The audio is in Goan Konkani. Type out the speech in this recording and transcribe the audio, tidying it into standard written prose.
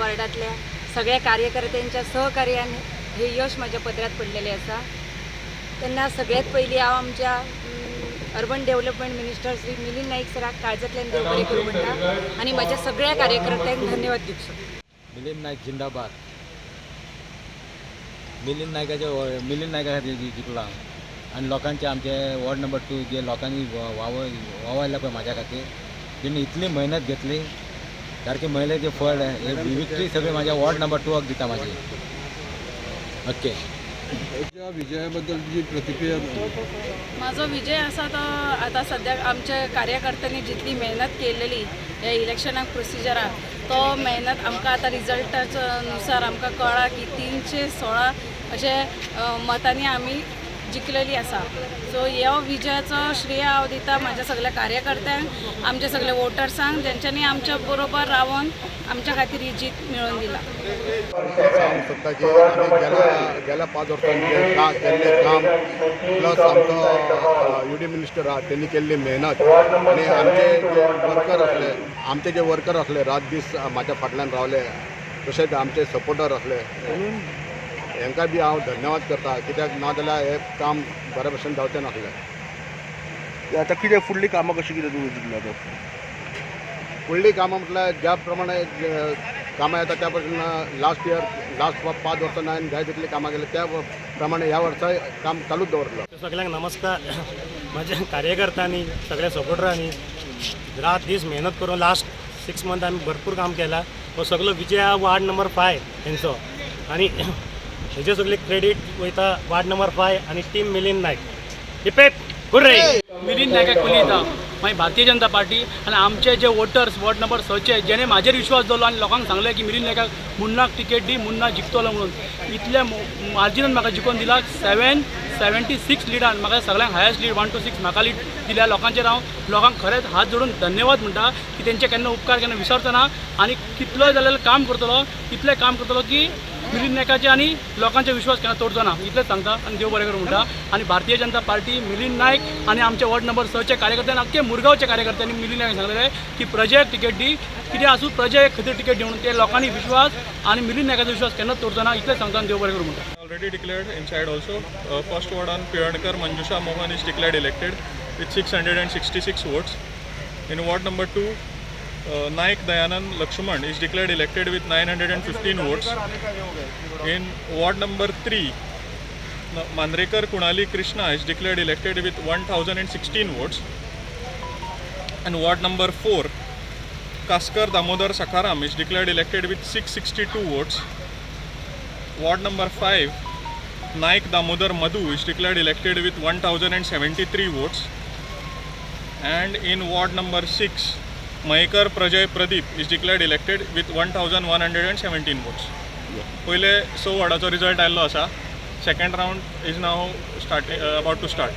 वॉर्डांतल्या सगळ्या कार्यकर्त्यांच्या सहकार्यान हे यश म्हाज्या पदरात पडलेलें आसा. तेन्ना सगळ्यात पयलीं हांव आमच्या urban development minister Shri Milind Naik सराक काळजांतल्यान देव बरें करूं म्हणटा आनी म्हाज्या सगळ्या कार्यकर्त्यांक धन्यवाद दिवंक सोदता. मिलिंद नायक जिंदाबाद. मिलिंद नायकाचे मिलिंद नायका खातीर जिखला आनी लोकांचे आमचे वॉर्ड नंबर 2 जे लोकांनी वावरला पळय म्हाज्या खातीर, तेणी इतली मेहनत घेतली, सारकी महिलेचे फळ हे विक्ट्री सगळी म्हाज्या वॉर्ड नंबर 2 दिता म्हाजी. ओके. विजयाबद्दल जी प्रतिक्रिया? म्हाजो विजय आसा तो आतां सद्याक आमच्या कार्यकर्त्यांनी जितली मेहनत केलेली ह्या इलेक्शनाक प्रोसिजराक, तो मेहनत आमकां आतां रिजल्टाच्या नुसार आमकां कळ्ळा की 316 अशे मतांनी आमी जिखलेली आसा. सो ह्या विजयाचो श्रेय हांव दिता म्हाज्या सगळ्या कार्यकर्त्यांक, आमच्या सगळ्या वोटर्सांक, जेंच्यांनी आमच्या बरोबर रावन आमच्या खातीर ही जीत मेळोवन दिला. सांगूंक सोदता की आमी गेल्या 5 वर्सांनी केल्लें काम प्लस आमचो यू डी मिनिस्टर आहा तेणी केल्ली मेहनत आनी आमचे जे वर्कर आसले रात दीस म्हाज्या फाटल्यान रावले, तशेंच आमचे सपोर्टर आसले, हांकां बी हांव धन्यवाद करता, कित्याक ना जाल्यार हें काम बऱ्या भशेन जावचें नासलें. आतां कितें फुडलीं कामां कशीं कितें तुमी जिखला? आतां फुडलीं कामां म्हटल्यार ज्या प्रमाणे कामां येता त्या प्रमाणे लास्ट इयर लास्ट 5 वर्सां हांवें जाय तितलीं कामां केली, त्या प्रमाणे ह्या वर्साय काम चालूच दवरलो. सगळ्यांक नमस्कार. म्हाज्या कार्यकर्त्यांनी, सगळ्या सपोर्टरांनी रात दीस मेहनत करून लास्ट 6 मंथ आमी भरपूर काम केलां. हो सगळो विजय हा वार्ड नंबर 5 हेंचो आनी हेजे सगळे क्रेडीट वयता वार्ड नंबर 5 आनी team Milind Nayak. Hip hurray. Milind नायकाक उलयता. मागीर भारतीय जनता पार्टी आनी आमचे जे वोटर्स वॉर्ड नंबर 6 जेणे म्हाजेर विश्वास दवरलो आनी लोकांक सांगलें की मिलिंद नायकाक मुन्नाक तिकेट दी, मुन्ना जिखतलो म्हणून, इतल्या मार्जिनान म्हाका जिखोवन दिला. 776 लिडान म्हाका सगळ्यांक हायस्ट लीड 126 म्हाका लीड दिल्या. लोकांचेर हांव लोकांक खरेंच हात जोडून धन्यवाद म्हणटा की तेंचे केन्ना उपकार केन्ना विसरचो ना आनी कितलोय जाल्यार काम करतलो, इतलें काम करतलो की मिलिंद नायकाचे आनी लोकांचे विश्वास केन्ना तोडचो ना, इतलेंच सांगता आनी देव बरें करूं म्हणटा. आनी भारतीय जनता पार्टी मिलिंद नायक आनी आमचे वॉर्ड नंबर 6 कार्यकर्त्यांनी, आख्खे मुरगांवचे कार्यकर्त्यांनी मिलिंद नायक सांगलेलें की प्रजयाक तिकेट दी, कितें आसूं प्रजय खातीर तिकेट दी म्हणून ते लोकांनी विश्वास आनी मिलिंद नायकाचो विश्वास केन्नाच तोडचो ना, इतलेंच सांगता आनी देव बरें करूं म्हणटा. Already declared inside also. First ward on Pilankar Manjusha Mohan is declared elected with 666 votes. In ward number 2, Naik Dayanand Lakshman is declared elected with 915 votes. In ward number 3, Mandrekar Kunali Krishna is declared elected with 1016 votes. And ward number 4, Kaskar Damodar Sakharam is declared elected with 662 votes. Ward number 5, Naik Damodar Madhu is declared elected with 1073 votes. And in ward number 6, Mayekar Prajay Pradeep is declared elected with 1117 votes. पयले 6 वॉर्डाचो रिजल्ट आयिल्लो आसा. Second round is now starting, about to start.